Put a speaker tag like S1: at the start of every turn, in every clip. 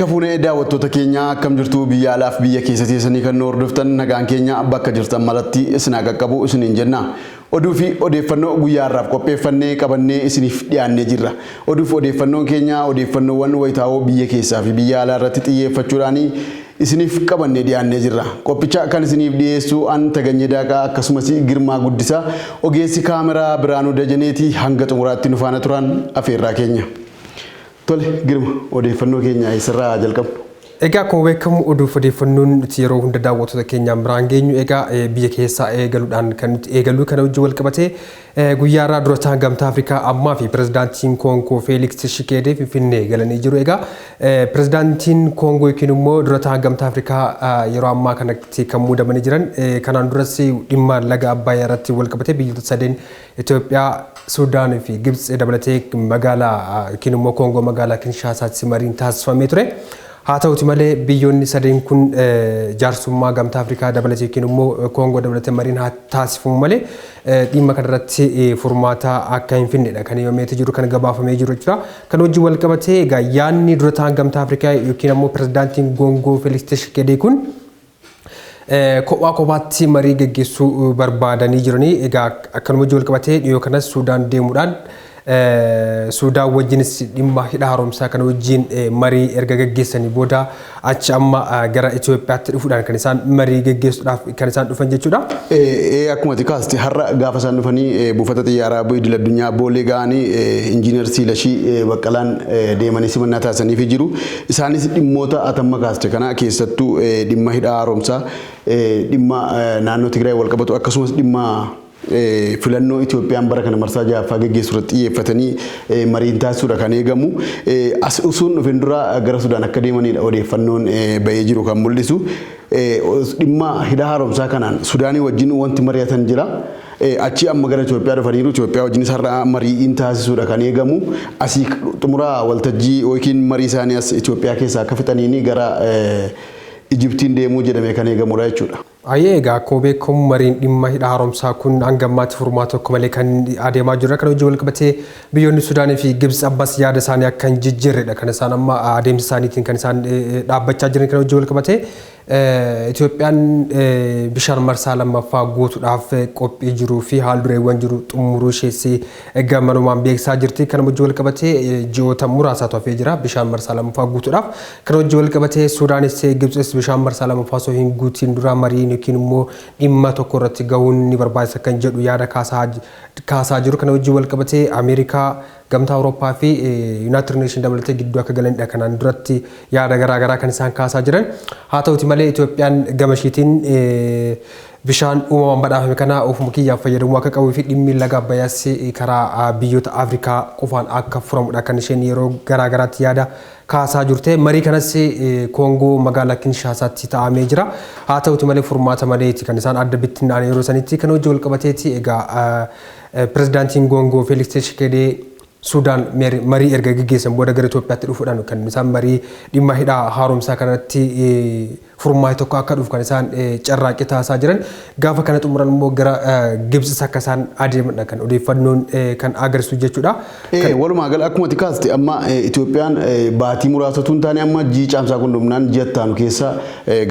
S1: Harka fuunee daawwattoota keenya, akkam jirtu? Biyya alaaf biyya keessa teessanii kan nu hordoftan, nagaan keenya bakka jirtan malatti isin haa qaqqabu isiniin jenna. Oduu fi odeeffannoo guyyaa har'aaf qopheeffannee qabannee isiniif dhiyaannee jirra. Oduu fi odeeffannoon keenya odeeffannoowwan wayitaawoo biyya keessaa fi biyya alaa irratti xiyyeeffachuudhaan isiniif qabannee dhiyaannee jirra. Qophicha kan isiniif dhiyeessu an Taganyee Daaqaa akkasumas Girmaa Guddisaa, ogeessi kaameraa Biraanuu Dajaneeti. Hanga xumuraatti nu faana turan afeerraa keenya. Tole Girma, odeeffannoo keenya eessarraa jalqabnu?
S2: Egaa akkuma beekamu oduuf odeeffannoon nuti yeroo hunda daawwattoota keenyaan biraan geenyu egaa biyya keessaa eegaluudhaan kan nuti eegallu. Kana wajjin wal qabatee guyyaa irraa durataan Gamtaa Afrikaa ammaa fi pirezidaantiin Koongoo Feeliks Tshisekedi Finfinnee galanii jiru. Egaa pirezidaantiin Koongoo yookiin immoo durataan Gamtaa Afrikaa yeroo ammaa kanatti kan muudamanii jiran, kanaan duras dhimma laga Abbayyaa irratti wal qabatee biyyoota sadeen, Itoophiyaa, Suudaan fi Gibxi dabalatee, magaalaa yookiin immoo Koongoo magaalaa Kinshaasaatti mariin taasifamee ture. Haa ta'uti malee biyyoonni sadeen kun jaarsummaa Gamtaa Afrikaa dabalatee yookiin immoo Koongoo dabalatee mariin haa taasifamu malee dhimma kanarratti furmaata akka hin fidnedha kan himameeti jiru, kan gabaafamee jiru jechuudha. Kan wajjin wal qabatee egaa yaadni durataan Gamtaa Afrikaa yookiin ammoo pirezidaantiin Koongoo Feeliks Tshisekedi kun kophaa kophaatti marii geggeessuu barbaadanii jiranii. Egaa akkanuma wajjin wal qabatee dhiyoo kanas Suudaan deemuudhaan Suudaan wajjinis dhimma hidha haaromsaa kana wajjin marii erga geggeessanii booda achi amma gara Itoophiyaatti dhufuudhaan kan isaan marii geggeessuudhaaf kan isaan dhufan jechuudha.
S1: Akkuma ati kaaste, har'a gaafa isaan dhufanii buufata xiyyaaraa idil addunyaa Boolee ga'anii Injiinar Siilashii Baqqalaan deemanii simannaa taasisaniifii jiru. Isaanis dhimmoota atamma kaaste kana, keessattuu dhimma hidha haaromsaa, dhimma naannoo Tigraay wal qabatu, akkasumas dhimma filannoo Itoophiyaan bara kana marsaa ja'affaa geggeessu irratti xiyyeeffatanii mariin taasisuudha kan eegamu. As usuun dhufin dura gara Sudaan akka deemanidha odeeffannoon bahee jiru kan mul'isu. Dhimma hidha haaromsaa kanaan Sudaanii wajjin wanti mari'atan jira. Achi amma gara Itoophiyaa dhufaniiru. Itoophiyaa wajjinis har'a mariin taasisuudha kan eegamu. Asii xumura waltajjii yookiin marii isaanii as Itoophiyaa keessaa akka fixaniini gara Ijiptiin deemuu jedhamee kan eegamudha jechuudha.
S2: Ayyee, egaa akkuma beekamu mariin dhimma hidha haaromsaa kun hanga ammaatti furmaata tokko malee kan adeemaa jirudha. Kana wajjin wal qabatee biyyoonni Sudaanii fi Gibxi ammas yaada isaanii akka hin jijjiirredha kan isaan amma adeemsa isaaniitiin kan isaan dhaabbachaa jiran. Kana wajjin wal qabatee Itoophiyaan bishaan marsaa lammaffaa guutuudhaaf qophii jiruu fi haal dureewwan jiru xumuruu ishees gamanumaan beeksisaa jirti. Kana wajjin wal qabatee ji'oota muraasaatu hafee jira bishaan marsaa lammaffaa guutuudhaaf. Kana wajjin wal qabatee Sudaanis Gibxis bishaan marsaa lammaffaa osoo hin guutiin dura mariin yookiin immoo dhimma tokko irratti gahuun ni barbaachisa kan jedhu yaada kaasaa jiru. Kana wajjin wal qabatee Ameerikaa, Gamtaa Awurooppaa fi United Nation dabalatee gidduu akka galanidha kanaan duratti yaada garaagaraa kan isaan kaasaa jiran. Haa ta'uti malee Itoophiyaan gama ishiitiin bishaan uumamaan badhaafame kana ofuma kiyyaaf fayyadamuu akka qabuu fi dhimmi laga Abbayyaas karaa biyyoota Afrikaa qofaan akka furamudha kan isheen yeroo garaagaraatti yaada kaasaa jirte. Marii kanas Koongoo magaalaa Kinshaasaatti ta'amee jira. Haa ta'uti malee furmaata maleeti kan isaan adda bittinnaa'an yeroo sanitti. Kan hojii wal qabateeti egaa pirezidaantiin Koongoo Feeliks Tshisekedi Sudaan marii erga geggeessan booda gara Itoophiyaatti dhufuudhaan kan isaan marii dhimma hidha haaromsaa kanatti furmaati tokko akka dhufu kan isaan carraaqqii taasisaa jiran. Gaafa kana xumuran immoo gara Gibxis akka isaan adeemanidha kan odeeffannoon kan agarsiisu jechuudha.
S1: Walumaa gala akkuma ati kaaste, amma Itoophiyaan baatii muraasatu hin taane, amma ji'i caamsaa kun dhumnaan ji'a ittaanu keessa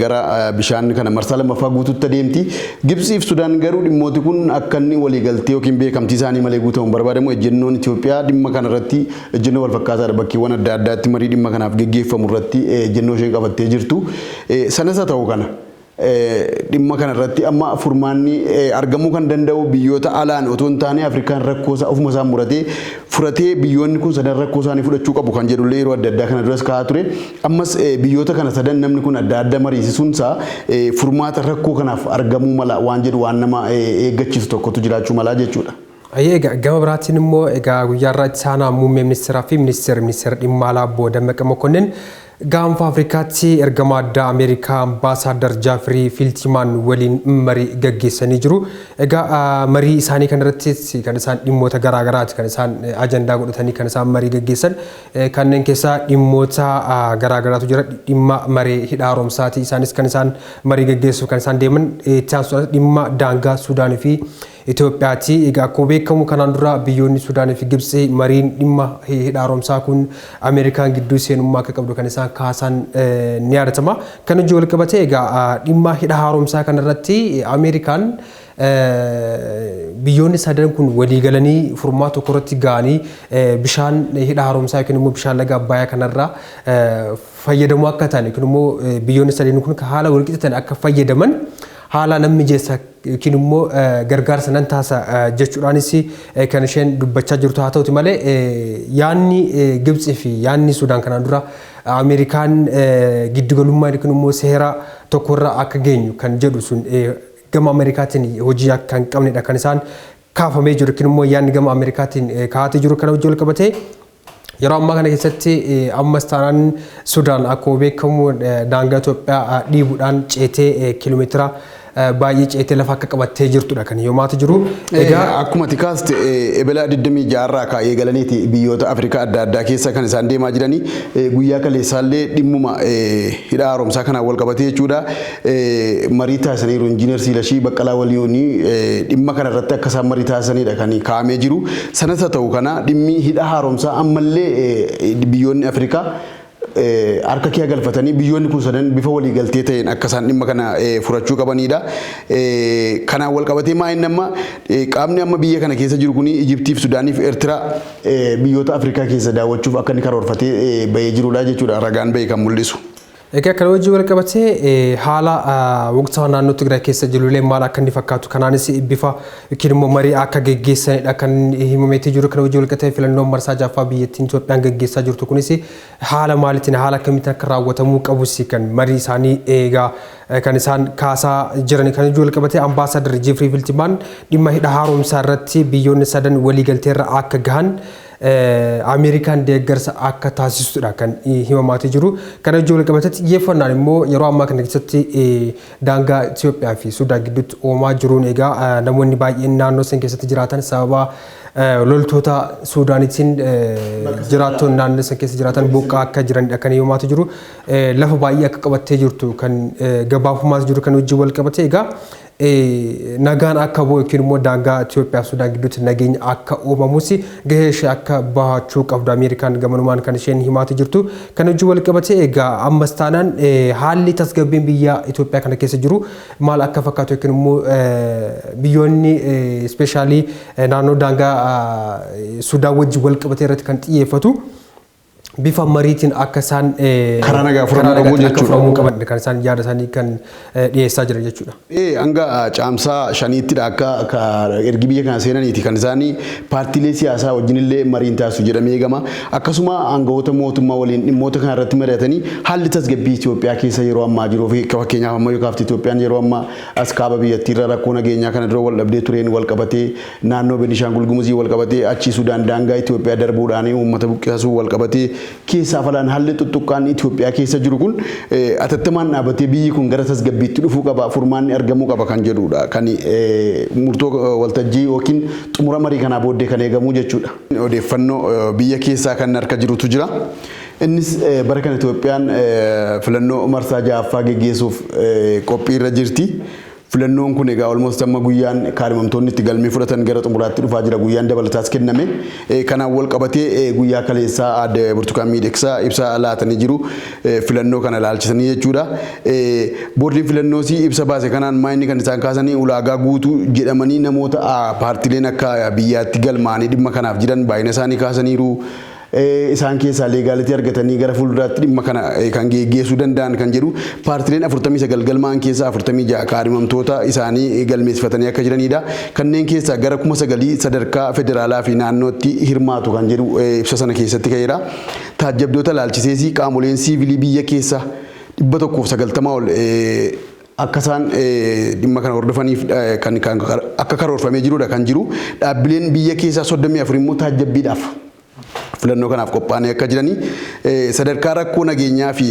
S1: gara bishaan kana marsaa lammaffaa guututti adeemti. Gibxiif Sudaan garuu dhimmooti kun akka inni waliigaltee yookiin beekamtii isaanii malee guutamu hin barbaadamu. Ejjennoon Itoophiyaa dhimma kana irratti ejjennoo wal fakkaataadha. Bakkeewwan adda addaatti marii dhimma kanaaf geggeeffamu irratti ejjennoo isheen qabattee jirtu. Sanas haa ta'u, kana dhimma kana irratti amma furmaanni argamuu kan danda'u biyyoota alaan otoo hin taane, Afrikaan rakkoo isaa ofuma isaa muratee furatee, biyyoonni kun sadan rakkoo isaanii fudhachuu qabu kan jedhullee yeroo adda addaa kana duras kaa'aa ture. Ammas biyyoota kana sadan namni kun adda adda mariisisuun isaa furmaata rakkoo kanaaf argamuu mala waan jedhu waan nama eeggachiisu tokkotu jiraachuu malaa jechuudha.
S2: Ayyee, egaa gama biraatiin immoo egaa guyyaa irraa itti aanaa muummee ministeeraa fi ministeera dhimma alaa obbo Dammaqee Mokonnin Gaanfa Afrikaatti ergama addaa Ameerikaa Ambaasaaddar Jaafirii Fiiltimaan waliin marii gaggeessanii jiru. Egaa marii isaanii kanarratti kan isaan dhimmoota garaagaraati kan isaan ajandaa godhatanii kan isaan marii gaggeessan. Kanneen keessaa dhimmoota garaagaraatu jira. Dhimma maree hidha haaromsaati. Isaanis kan isaan marii gaggeessuuf kan isaan deeman. Itti aansuudhaan dhimma daangaa Suudaanii fi Itoophiyaati. Egaa akkuma beekamu kanaan dura biyyoonni Sudaanii fi Gibxi mariin dhimma hidha haaromsaa kun Ameerikaan gidduu seenummaa akka qabdu kan isaan kaasan ni yaadatama. Kan hojii wal qabatee egaa dhimma hidha haaromsaa kanarratti Ameerikaan biyyoonni sadan kun walii galanii furmaata tokko irratti ga'anii bishaan hidha haaromsaa yookiin immoo bishaan laga Abbayyaa kanarraa fayyadamuu akka ta'an yookiin immoo biyyoonni sadeen kun haala walqixa ta'an akka fayyadaman haala nan mijeessa yookiin immoo gargaarsa nan taasa jechuudhaanis kan isheen dubbachaa jirtu. Haa ta'uti malee, yaanni Gibxii fi yaanni Sudaan kanaan dura Ameerikaan giddugalummaa yookiin immoo seera tokkorra akka geenyu kan jedhu sun gama Ameerikaatiin hojii akka hin qabnedha kan isaan kaafamee jiru, yookiin immoo yaanni gama Ameerikaatiin kaa'atee jiru. Kana hojii wal qabatee yeroo ammaa kana keessatti ammas taanaan Sudaan akkuma beekamu daangaa Itoophiyaa dhiibuudhaan ceetee kiiloomeetira baay'ee ceetee lafa akka qabattee jirtudha kan himaatu jiru.
S1: Egaa akkuma ati kaaste ebela 26 irraa kaa'ee galaniiti biyyoota Afrikaa adda addaa keessa kan isaan deemaa jiranii. Guyyaa kaleessaallee dhimmuma hidha haaromsaa kanaan wal qabatee jechuudha marii taasisaniiru. Injiinar Siilashii Baqqalaa waliin dhimma kana irratti akka isaan marii taasisanidha kan kaa'amee jiru. Sanas haa ta'u kana, dhimmi hidha haaromsaa ammallee biyyoonni Afrikaa harka kee galfatanii biyyoonni kun sadan bifa walii galtee ta'een akka isaan dhimma kana furachuu qabanidha. Kanaan wal qabatee maa inni amma qaamni amma biyya kana keessa jiru kuni Ijiptiif, Sudaaniif, Eertiraa biyyoota Afrikaa keessa daawwachuuf akka inni karoorfatee bahee jirudha jechuudha ragaan bahee kan mul'isu.
S2: Egaa kana wajjin wal qabatee haala waqtaa naannoo Tigraay keessa jirullee maal akka inni fakkaatu kanaanis bifa yookiin immoo marii akka geggeessanidha kan himameetii jiru. Kana wajjin wal qabatee filannoon marsaa jaaffaa biyyattiin Itoophiyaan geggeessaa jirtu kunis haala maaliitiin, haala akkamiitiin akka raawwatamuu qabus kan marii isaanii eegaa kan isaan kaasaa jiran. Kan wajjin wal qabatee Ambaasaadar Jeefrii Filtimaan dhimma hidha haaromsaa irratti biyyoonni sadan waliigalteerra akka gahan Ameerikaan deeggarsa akka taasistudha kan himamaatii jiru. Kana wajjin wal qabatee xiyyeeffannaan immoo yeroo ammaa kana keessatti daangaa Itoophiyaa fi Sudaan gidduutti uumamaa jiruun egaa namoonni baay'een naannoo san keessatti jiraatan sababa loltoota Suudaanitiin jiraattonni naannoo san keessa jiraatan buqqaa akka jiranidha kan himamaatu jiru. Lafa baay'ee akka qabattee jirtu kan gabaafamaa jiru. Kan wajjin wal qabatee egaa nagaan akka bu'u yookiin immoo daangaa Itoophiyaa fi Sudaan gidduutti nageenya akka uumamus gahee ishee akka bahachuu qabdu Ameerikaan gamanumaan kan isheen himaatu jirtu. Kan wajjin wal qabatee egaa ammas taanaan haalli tasgabbiin biyya Itoophiyaa kana keessa jiru maal akka fakkaatu yookiin immoo biyyoonni especially naannoo daangaa Sudaan wajjin wal qabatee irratti kan xiyyeeffatu bifa mariitiin akka isaan
S1: karaa nagaa furamuu qabu
S2: akka
S1: jechuudha.
S2: Furamuu qaban kan isaan yaada isaanii kan dhiyeessaa jiran jechuudha.
S1: Hanga caamsaa 5ttidha akka ergi biyya kana seenaniiti kan isaanii paartiilee siyaasaa wajjin illee mariin taasisu jedhamee eegama. Akkasuma aangawoota mootummaa waliin dhimmoota kana irratti mari'atanii haalli tasgabbii Itoophiyaa keessa yeroo ammaa jiru fi fakkeenyaaf amma yoo kaafte, Itoophiyaan yeroo ammaa as kaaba biyyattiirra rakkoo nageenyaa kana dura wal dhabdee tureen wal qabatee, naannoo Beenishaangul Gumuzii wal qabatee, achii Sudaan daangaa Itoophiyaa darbuudhaan uummata buqqisuu wal qabatee, keessaa falaan haalli tuttuqqaan Itoophiyaa keessa jiru kun atattamaan dhaabatee biyyi kun gara tasgabbiitti dhufuu qaba, furmaanni argamuu qaba kan jedhudha kan murtoo waltajjii yookiin xumura marii kanaa booddee kan eegamu jechuudha. Odeeffannoo biyya keessaa kan harka jirutu jira. Innis bara kana Itoophiyaan filannoo marsaa ja'affaa geggeessuuf qophii irra jirti. Filannoon kun egaa almost amma guyyaan kaadhimamtoonni itti galmee fudhatan gara xumuraatti dhufaa jira. Guyyaan dabalataas kenname. Kanaan wal qabatee guyyaa kaleessaa Aadde Burtukaan Miidhagsaa ibsa laatanii jiru. Filannoo kana ilaalchisanii jechuudha. Boordiin filannoos ibsa baase kanaan maayinni kan isaan kaasanii ulaagaa guutuu jedhamanii namoota paartileen akka biyyaatti galmaa'anii dhimma kanaaf jiran baay'ina isaanii kaasaniiru. Isaan keessaa legality argatanii gara fuulduraatti dhimma kana kan geggeessuu danda'an kan jedhu paartileen 49 galmaa'an keessaa 46 kaadhimamtoota isaanii galmeessifatanii akka jiranidha. Kanneen keessaa gara 9,000 sadarkaa federaalaa fi naannootti hirmaatu kan jedhu ibsa sana keessatti ka'eera. Taajjabdoota ilaalchisees qaamoleen siivilii biyya keessa 190 ol akka isaan dhimma kana hordofaniif kan akka karoorfamee jirudha kan jiru. Dhaabbileen biyya keessaa 34 immoo taajjabbiidhaaf filannoo kanaaf qophaa'anii akka jiranii, sadarkaa rakkoo nageenyaa fi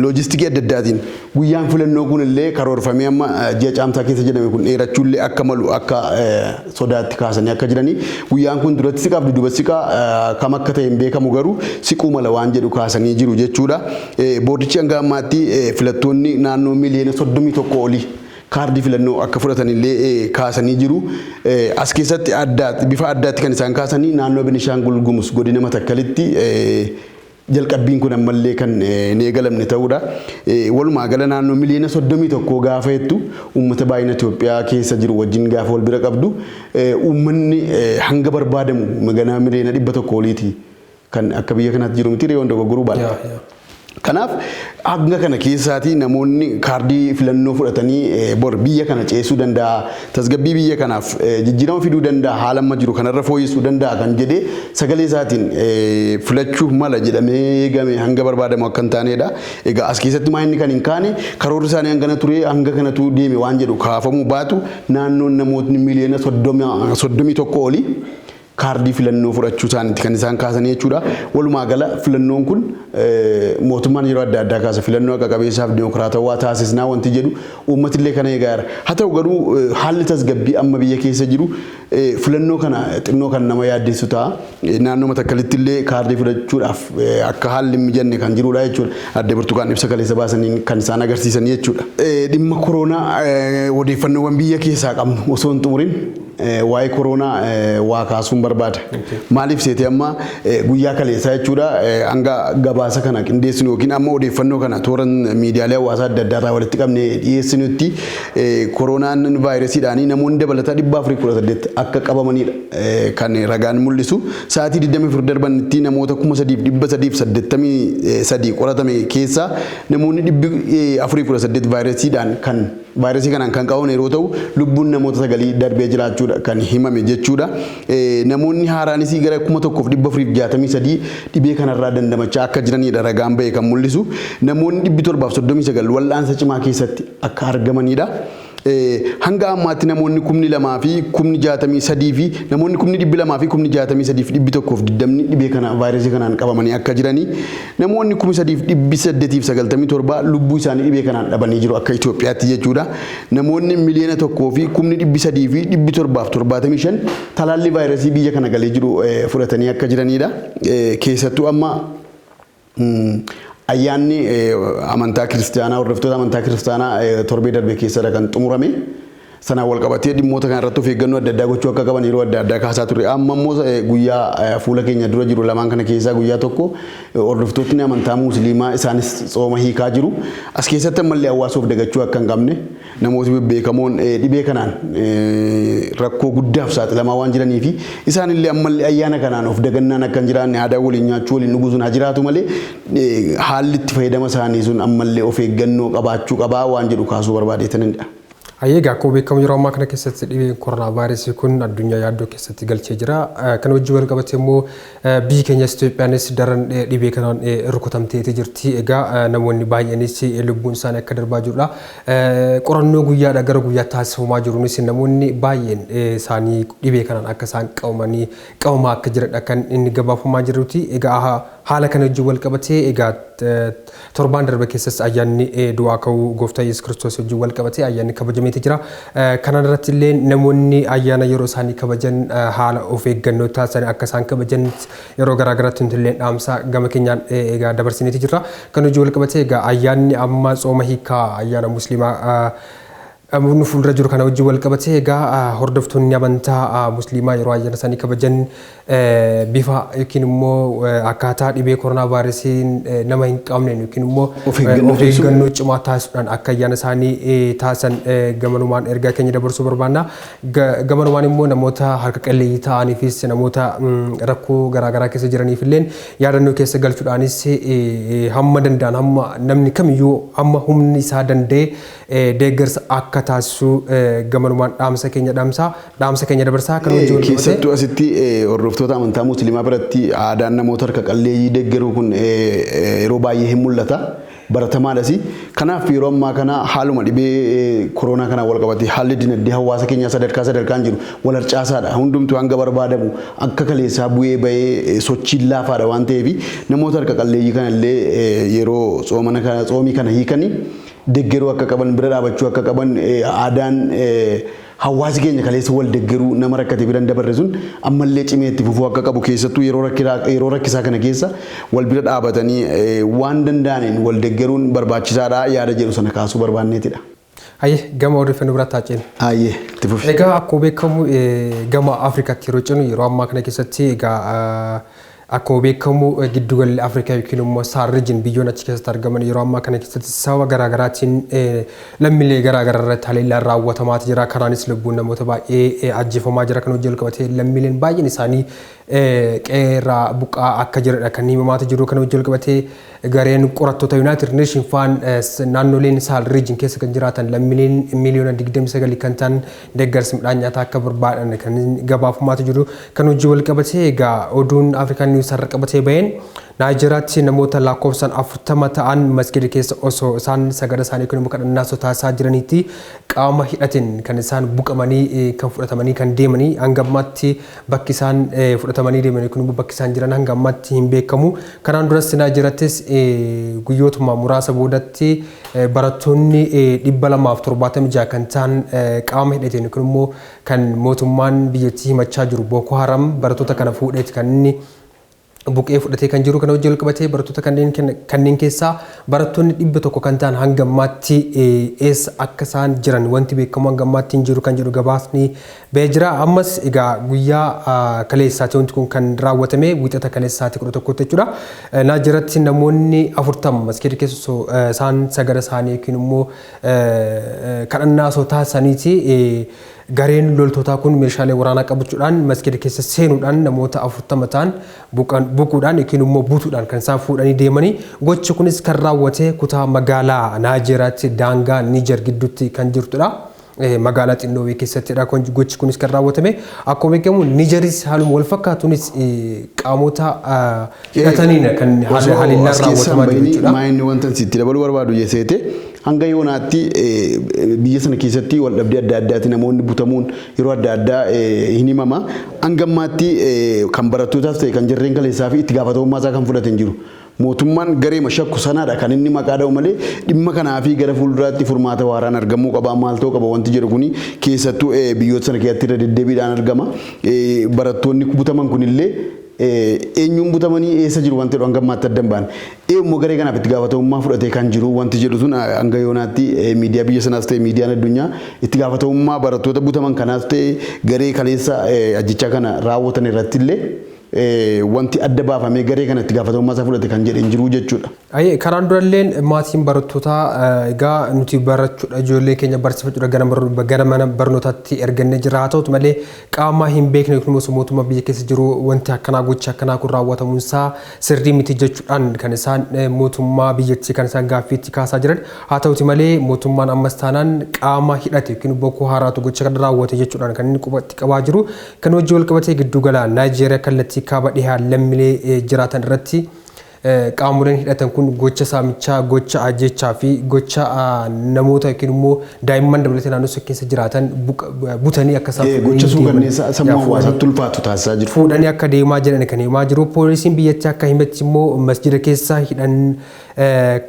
S1: loojistikii adda addaatiin guyyaan filannoo kun illee karoorfamee amma ji'a caamsaa keessa jedhame kun dheerachuullee akka malu akka sodaatti kaasanii akka jiranii, guyyaan kun duratti siqaaf dudduuba siqaa kam akka ta'e hin beekamu, garuu siquu mala waan jedhu kaasanii jiru jechuudha. Boordichi hanga ammaatti filattoonni naannoo miliyoona 31 olii kaardii filannoo akka fudhatan illee kaasanii jiru. As keessatti bifa addaatti kan isaan kaasanii naannoo Benishaangul Gumuz godina Matakkalitti jalqabbiin kun ammallee kan hin eegalamne ta'uudha. Walumaa gala naannoo miliyoona 31 gaafa jettu, uummata baay'ina Itoophiyaa keessa jiru wajjin gaafa wal bira qabdu, uummanni hanga barbaadamu magana miliyoona 100 oliiti kan akka biyya kanaatti jiru miti reewoon dogoggoruu baala. Kanaaf hanga kana keessaatii namoonni kaardii filannoo fudhatanii bor biyya kana ceesuu danda'a, tasgabbii biyya kanaaf jijjiirama fiduu danda'a, haala amma jiru kanarra fooyyessuu danda'a kan jedhee sagalee isaatiin filachuu mala jedhamee eegame hanga barbaadamu akka hin taanedha. Egaa as keessatti maa inni kan hin kaane, karoorri isaanii hangana ture, hanga kanatu deeme waan jedhu kaafamuu baatu, naannoon namootni miliyoona 31 olii kaardii filannoo fudhachuu isaaniiti kan isaan kaasanii jechuudha. Walumaa gala filannoon kun mootummaan yeroo adda addaa kaasa, filannoo haqa qabeessaaf dimokiraatawaa taasisnaa wanti jedhu uummatillee kana eegaa jira. Haa ta'u garuu haalli tasgabbii amma biyya keessa jiru filannoo kana xinnoo kan nama yaaddessu ta'a. Naannoo Matakkalitti illee kaardii fudhachuudhaaf akka haalli hin mijanne kan jirudha jechuudha. Adde Burtukaan ibsa kaleessa baasaniin kan isaan agarsiisan jechuudha. Dhimma koronaa odeeffannoowwan biyya keessaa qabnu osoo hin xumurin waa'ee koronaa waa kaasuun barbaada. Maaliif seete, amma guyyaa kaleessaa jechuudha, hanga gabaasa kana qindeessinu yookiin amma odeeffannoo kana toora miidiyaalee hawaasaa adda addaa irraa walitti qabne dhiyeessinutti, koronaan vaayirasiidhaanii namoonni dabalataa 418 akka qabamanidha kan ragaan mul'isu. Sa'aatii 24 darbanitti namoota 3383 qoratame keessaa namoonni 418 vaayirasiidhaan kan vaayirasii kanaan kan qabaman yeroo ta'u, lubbuun namoota sagalii darbee jiraachuudha kan himame jechuudha. Namoonni haaraanis gara 1463 dhibee kanarraa dandamachaa akka jiranidha ragaan ba'e kan mul'isu. Namoonni 739 wal'aansa cimaa keessatti akka argamanidha. Hanga ammaatti namoonni 2063 fi namoonni 263,120 dhibee kana vaayirasii kanaan qabamanii akka jiranii, namoonni 3897 lubbuu isaanii dhibee kanaan dhabanii jiru akka Itoophiyaatti jechuudha. Namoonni 1,300,775 talaallii vaayirasii biyya kana galee jiru fudhatanii akka jiranidha. Keessattuu amma ayyaanni amantaa kiristaanaa, hordoftoota amantaa kiristaanaa, torbee darbe keessadha kan xumurame. Sanaan wal qabatee dhimmoota kana irratti of eeggannoo adda addaa gochuu akka qaban yeroo adda addaa kaasaa turre. Amma immoo guyyaa fuula keenya dura jiru lamaan kana keessaa guyyaa tokko hordoftootni amantaa Musliimaa isaanis tsooma hiikaa jiru. As keessatti ammallee hawaasa of dagachuu akka hin qabne, namooti bebbeekamoon dhibee kanaan rakkoo guddaaf saaxilamaa waan jiranii fi isaanillee ammallee ayyaana kanaan of dagannaan akka hin jiraanne, aadaa waliin nyaachuu, waliin dhuguu sun haa jiraatu malee, haalli itti fayyadama isaanii sun ammallee of eeggannoo qabaachuu qabaa waan jedhu kaasuu barbaadeetanidha.
S2: Egaa akkuma beekamu yeroo ammaa kana keessatti dhibeen koronaa vaayirasii kun addunyaa yaaddoo keessatti galchee jira. Kana wajjin wal qabatee immoo biyyi keenyas Itoophiyaanis daran dhibee kanaan rukutamteeti jirti. Egaa namoonni baay'eenis lubbuun isaanii akka darbaa jirudha. Qorannoo guyyaadhaa gara guyyaatti taasifamaa jiruunis namoonni baay'een isaanii dhibee kanaan akka isaan qabamanii qabamaa akka jiranidha kan inni gabaafamaa jiruti. Egaa haala kana wajjin wal qabatee, egaa torbaan darbe keessas ayyaanni du'aa ka'uu Gooftaa Yesuus Kiristoos wajjin wal qabatee ayyaanni kabajameeti jira. Kana irratti illee namoonni ayyaana yeroo isaanii kabajan haala of eeggannoo taasisan akka isaan kabajan yeroo garaa garaatti nuti illee dhaamsa gama keenyaan egaa dabarsineeti jirra. Kan wajjin wal qabatee egaa ayyaanni amma tsooma hiikaa ayyaana Musliimaa nu fuuldura jiru kana wajjin wal qabatee, egaa hordoftoonni amantaa Musliimaa yeroo ayyaana isaanii kabajan bifa yookiin immoo akkaataa dhibee koronaa vaayirasiin nama hin qabneen yookiin immoo
S1: of eeggannoo
S2: of eeggannoo cimaa taasisuudhaan akka ayyaana isaanii taasisan gamanumaan ergaa keenya dabarsuu barbaanna. Gamanumaan immoo namoota harka qalleeyyii ta'aniifis, namoota rakkoo garaagaraa keessa jiraniif illee yaadannoo keessa galchuudhaanis, hamma danda'an, hamma namni kamiyyuu hamma humni isaa danda'e deeggarsa akka taasisu gamanumaan dhaamsa keenya dabarsaa kan wajjin wal qabatee.
S1: Keessattuu asitti hordoftoota amantaa Musliimaa biratti aadaan namoota harka qalleeyyii deeggaruu kun yeroo baay'ee hin mul'ata. Baratamaadhas. Kanaaf yeroo ammaa kana haaluma dhibee koronaa kanaan wal qabatee haalli dinagdee hawaasa keenyaa sadarkaa sadarkaan jiru wal harcaasaadha. Hundumtuu hanga barbaadamu akka kaleessaa bu'ee bahee sochiin laafaadha waan ta'eef, namoota harka qalleeyyii kanallee yeroo tsoomana kana, tsoomii kana hiikanii deeggaruu akka qaban, bira dhaabachuu akka qaban, aadaan hawaasi keenya kaleessa wal deeggaruu, nama rakkate bira hin dabarre sun ammallee cimee itti fufuu akka qabu, keessattuu yeroo rakkisaa kana keessa wal bira dhaabatanii waan danda'aniin wal deeggaruun barbaachisaadha yaada jedhu sana kaasuu barbaanneetidha.
S2: Hayyee, gama odeeffannoo biraatti haa ceenu.
S1: Hayyee, itti fufi.
S2: Egaa akkuma beekamu gama Afrikaatti yeroo ceenu, yeroo ammaa kana keessatti egaa akkuma beekamu giddugalli Afrikaa yookiin immoo Sahel region, biyyoonni achi keessatti argaman yeroo ammaa kana keessatti sababa garaagaraatiin lammiilee garaagaraa irratti haleellaan raawwatamaa jira. Kanaanis lubbuun namoota baay'ee ajjeefamaa jira. Kan hojii qabatee lammiileen baay'een isaanii qe'eerraa buqqaa akka jiranidha kan himamaa jiru. Kan hojii qabatee gareen qorattoota United Nation faan naannoleen Sahel region keessa kan jiraatan lammiileen miiliyoona 29 kan ta'an deeggarsa midhaan nyaataa akka barbaadan kan gabaafamaa jiru. Kan hojii wal qabatee egaa oduun African News har'a qabatee baheen, Naayijeraatti namoota lakkoofsaan 40 ta'an masgida keessa osoo isaan sagada isaanii yookiin immoo kadhannaa osoo taasisaa jiranitti qaama hidhateen kan isaan buqamanii kan fudhatamanii kan deemanii. Hanga ammaatti bakki isaan fudhatamanii deeman yookiin immoo bakki isaan jiran hanga ammaatti hin beekamu. Kanaan duras Naayijerattis guyyootuma muraasa boodatti barattoonni 276 kan ta'an qaama hidhateen yookiin immoo kan mootummaan biyyattii himachaa jiru Boko Haram barattoota kana fuudheeti kan inni buqee fudhatee kan jiru. Kana wajjin qabatee barattoota kanneen keessaa barattoonni 100 kan ta'an hanga ammaatti eessa akka isaan jiran wanti beekamu hanga ammaatti hin jiru kan jedhu gabaasni ba'ee jira. Ammas egaa guyyaa kaleessaati wanti kun kan raawwatame, Wiixata kaleessaati 11tti jechuudha. Naajeratti namoonni 40 masgiida keessa osoo isaan sagada isaanii yookiin immoo kadhannaa osoo taasisaniiti gareen loltootaa kun meeshaalee waraanaa qabachuudhaan masgiida keessa seenuudhaan namoota 40 ta'an buquudhaan yookiin immoo butuudhaan kan isaan fuudhanii deemanii. Gochi kunis kan raawwate kutaa magaalaa Naajeeraatti daangaa Niijer gidduutti kan jirtudha. Magaalaa xinnoo keessattidha gochi kunis kan raawwatame. Akkuma beekamu Niijeris haaluma wal fakkaatuunis qaamota hidhataniin kan haleellaan raawwatamaa jiru jechuudha.
S1: Maayinni wanta sitti dabaluu barbaadu jeseete, hanga yoonaatti biyya sana keessatti wal dhabdee adda addaati namoonni butamuun yeroo adda addaa hin himama. Hanga ammaatti kan barattootaas ta'e kan jarreen kaleessaa fi itti gaafatamummaa isaa kan fudhate hin jiru. Mootummaan garee mashakku sanaadha kan inni maqaa dha'u malee, dhimma kanaa fi gara fuulduraatti furmaata waaraan argamuu qaba, maal ta'uu qaba wanti jedhu kuni keessattuu biyyoota sana keessatti irra deddeebiidhaan argama. Barattoonni butaman kunillee eenyuun butamanii eessa jiru wanti jedhu hanga ammaatti adda hin baane. Immoo garee kanaaf itti gaafatamummaa fudhatee kan jiru wanti jedhu sun hanga yoonaatti miidiyaa biyya sanaas ta'e miidiyaan addunyaa itti gaafatamummaa barattoota butaman kanaas ta'e garee kaleessa ajjechaa kana raawwatan irratti illee wanti adda baafamee garee kana itti gaafatamummaa isaa fudhate kan jedhe hin jiru jechuudha.
S2: Ayyee, karaan duralleen maatiin barattootaa egaa nuti barachuudha ijoollee keenya barsiifachuudha gara mana barnootaatti ergannee jira, haa ta'utu malee qaama hin beekne yookiin immoo mootummaa biyya keessa jiru wanti akkanaa, gochi akkanaa kun raawwatamuun isaa sirrii miti jechuudhaan kan isaan mootummaa biyyattii kan isaan gaaffiitti kaasaa jiran. Haa ta'uti malee mootummaan ammas taanaan qaama hidhate yookiin Boko Haraatu gocha kana raawwate jechuudhaan kan inni qubatti qabaa jiru. Kan hojii wal qabatee giddugala Naayijeeriyaa kallattii kaaba dhihaa lammiilee jiraatan irratti qaamoleen hidhatan kun gocha saamichaa, gocha ajjechaa fi gocha namoota yookiin immoo daa'imman dabalatee naannoo sana keessa jiraatan butanii akka isaan
S1: Gocha suukanneessaa sammuu hawaasaatti ulfaatu taasisaa jiru.
S2: Fuudhanii akka deemaa jiran kan himaa jiru. Poolisiin biyyattii akka himetti immoo masjida keessa hidhan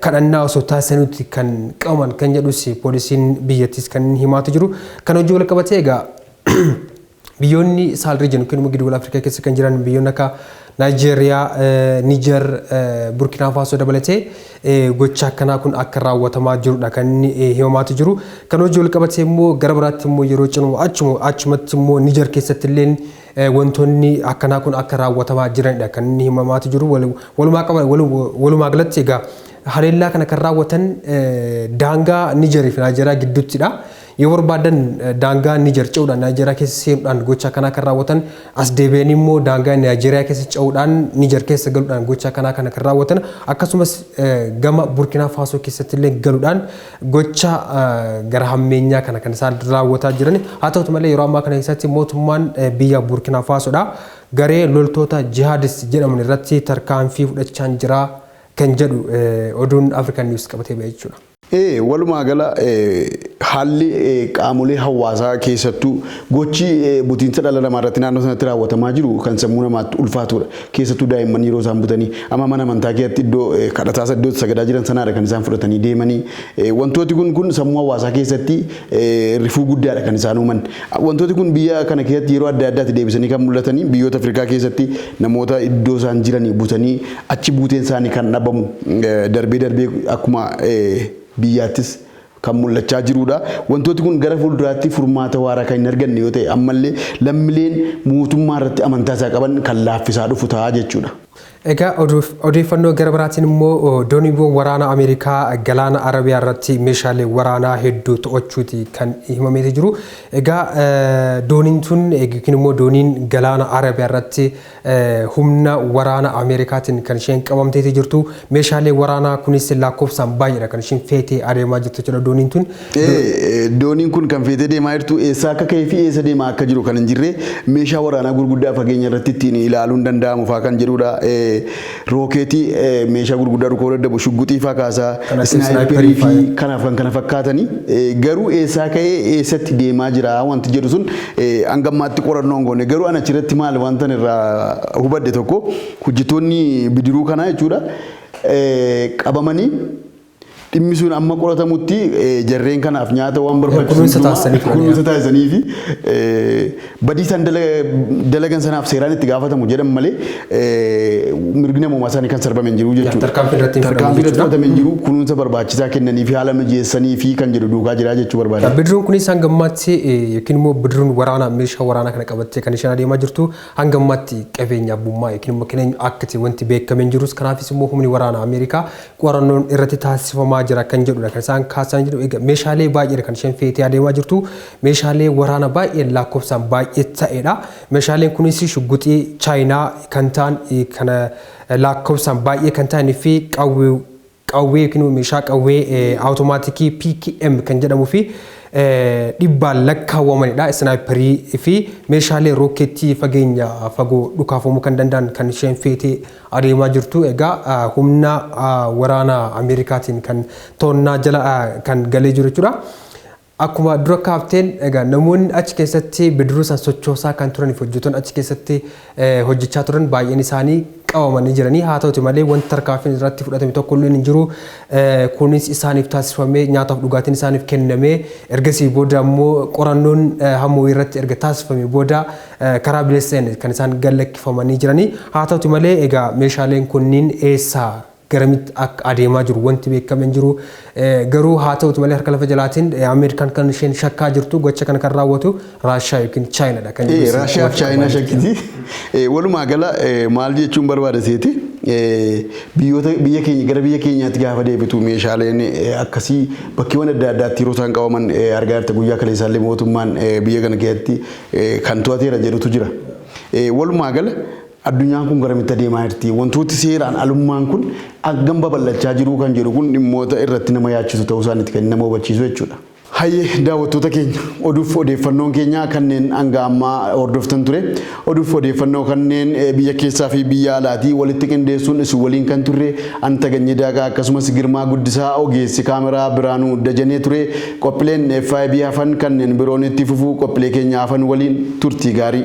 S2: kadhannaa osoo taasisanitti kan qabaman kan jedhus poolisiin biyyattiis kan himaatu jiru. Kan hojii wal qabatee egaa biyyoonni Sahel region yookiin immoo giddugala Afrikaa keessa kan jiran biyyoonni akka Naayijeeriyaa, Niijer, Burkinaa Faasoo dabalatee gocha akkanaa kun akka raawwatamaa jirudha kan inni himamaatu jiru. Kan hojii wal qabatee immoo gara biraatti immoo yeroo cinu achumatti immoo Niijer keessatti illee wantoonni akkanaa kun akka raawwatamaa jiranidha kan inni himamaatu jiru. Walumaa galatti egaa haleellaa kana kan raawwatan daangaa Niijerii fi Naayijeeriyaa gidduuttidha. Yoo barbaadan daangaa Niijer ce'uudhaan Naayijeeriyaa keessa seenuudhaan gocha akkanaa kan raawwatan, as deebi'anii immoo daangaa Naayijeeriyaa keessa ce'uudhaan Niijer keessa galuudhaan gocha akkanaa kana kan raawwatan, akkasumas gama Burkinaa Faasoo keessatti illee galuudhaan gocha gara hammeenyaa kana kan isaan raawwataa jiran. Haa ta'utu malee yeroo ammaa kana keessatti mootummaan biyya Burkinaa Faasoodha garee loltoota jihaadist jedhaman irratti tarkaanfii fudhachaa jira kan jedhu oduun African News qabatee ba'e jechuudha.
S1: Walumaa gala haalli qaamolee hawaasaa keessattuu gochi butiinsa dhala namaa irratti naannoo sanatti raawwatamaa jiru kan sammuu namaatti ulfaatudha. Keessattuu daa'imman yeroo isaan butanii amma mana amantaa keessatti iddoo kadhataa, iddoo sagadaa jiran sanaadha kan isaan fudhatanii deemanii. Wantooti kun sammuu hawaasaa keessatti rifuu guddaadha kan isaan uuman. Wantooti kun biyya kana keessatti yeroo adda addaatti deebisanii kan mul'atanii, biyyoota Afrikaa keessatti namoota iddoo isaan jiranii butanii achi buuteen isaanii kan dhabamu darbee darbee akkuma biyyaattis Kan mul'achaa jirudha. Wantooti kun gara fuulduraatti furmaata waaraa kan hin arganne yoo ta'e, ammallee lammiileen mootummaa irratti amantaa isaa qaban kan laaffisaa dhufu ta'a jechuudha.
S2: Egaa odeeffannoo gara biraatiin immoo dooniiwwan waraanaa Ameerikaa galaana Arabiyaa irratti meeshaalee waraanaa hedduu to'achuuti kan himameeti jiru. Egaa dooniin tun yookiin immoo dooniin galaana Arabiyaa irratti humna waraana Ameerikaatiin kan isheen qabamteeti jirtu. Meeshaalee waraanaa kunis lakkoofsaan baay'eedha kan isheen feetee adeemaa jirtu jechuudha dooniin tun.
S1: Dooniin kun kan feetee deemaa jirtu eessaa akka ka'ee fi eessa deemaa akka jiru kan hin jirre, meeshaa waraanaa gurguddaa fageenya irratti ittiin ilaaluun danda'amu fa'aa kan jedhudha. Rookeetii, meeshaa gurguddaa dhukoo daddabu, shugguxii fa'aa kaasaa, sniperii fi kanaaf kan kana fakkaatanii, garuu eessaa ka'ee eessatti deemaa jira wanti jedhu sun hanga ammaatti qorannoo hin goone. Garuu ana achirratti maal wanta irraa hubadhe tokko, hojjettoonni bidiruu kanaa jechuudha qabamanii dhimmi sun amma qoratamutti jarreen kanaaf nyaata waan barbaachisu
S2: kunuunsa taasisanii.
S1: Kunuunsa taasisanii fi badii isaan dalagan sanaaf seeraan itti gaafatamu jedhan malee mirgi namoomaa isaanii kan sarbame hin jiru jechuudha.
S2: Tarkaanfii irratti hin
S1: Tarkaanfii irratti fudhatame hin jiru, kunuunsa barbaachisaa kennanii fi haala mijeessanii fi kan jedhu duukaa jira jechuu barbaada.
S2: Bidiruun kunis hanga ammaatti, yookiin immoo bidiruun waraanaa meeshaa waraanaa kana qabattee kan isheen adeemaa jirtu, hanga ammaatti qabeenya abbummaa yookiin immoo kan akka ta'e wanti beekamee hin jirus. Kanaafis immoo humni waraanaa Ameerikaa qorannoon irratti taasifamaa jira kan jedhudha kan isaan kaasan jedhu. Egaa meeshaalee baay'eedha kan isheen feetee adeemaa jirtu, meeshaalee waraanaa baay'ee lakkoofsaan baay'ee ta'edha. Meeshaaleen kunis shugguxii Chaayinaa kan ta'an kana lakkoofsaan baay'ee kan ta'anii fi qawwee qawwee yookiin meeshaa qawwee awutomaatikii PKM kan jedhamuu fi dhibbaan lakkaawwamanidha. Sniperii fi meeshaalee rookeettii fageenya fagoo dhukaafamuu kan danda'an kan isheen feetee adeemaa jirtu. Egaa humna waraanaa Ameerikaatiin kan to'annaa jala kan galee jiru jechuudha. Akkuma dura kaafteen, egaa namoonni achi keessatti bidiruu san sochoosaa kan turaniif hojjettoonni achi keessatti hojjechaa turan baay'een isaanii qabamanii jiranii. Haa ta'uti malee wanti tarkaanfiin irratti fudhatame tokko illee hin jiru. Kunis isaaniif taasifamee, nyaataaf dhugaatiin isaaniif kennamee, ergasii booda immoo qorannoon hamoo irratti erga taasifame booda karaa bilisa kan isaan gallakkifamanii jiranii. Haa ta'uti malee egaa meeshaaleen kunniin eessaa garamitti akka adeemaa jiru wanti beekame hin jiru. Garuu haa ta'uti malee harka lafa jalaatiin Ameerikaan kan isheen shakkaa jirtu gocha kana kan raawwatu Raashaa yookiin Chaayinaadha kan
S1: jedhu. Raashaa fi Chaayinaa shakkiti. Walumaa gala maal jechuun barbaada seeti, biyyoota biyya keenya gara biyya keenyaatti gaafa deebitu meeshaaleen akkasii bakkeewwan adda addaatti yeroo isaan qabaman argaa jirta. Guyyaa kaleessaallee mootummaan biyya kana keessatti kan to'ateera jedhutu jira. Walumaa gala addunyaan kun garamitti adeemaa jirti? Wantooti seeraan alummaan kun hangam babal'achaa jiru kan jedhu kun dhimmoota irratti nama yaachisu ta'uu isaaniitti kan nama hubachiisu jechuudha. Hayyee daawwattoota keenya, oduuf odeeffannoon keenya kanneen hanga ammaa hordoftan ture. Oduuf odeeffannoo kanneen biyya keessaa fi biyya alaatii walitti qindeessuun isin waliin kan turre Anta Ganyee Daaqaa akkasumas Girmaa Guddisaa, ogeessi kaameraa Biraanuu Dajanee ture. Qophiileen FIB hafan kanneen biroon itti fufuu, qophiilee keenya hafan waliin turtii gaarii.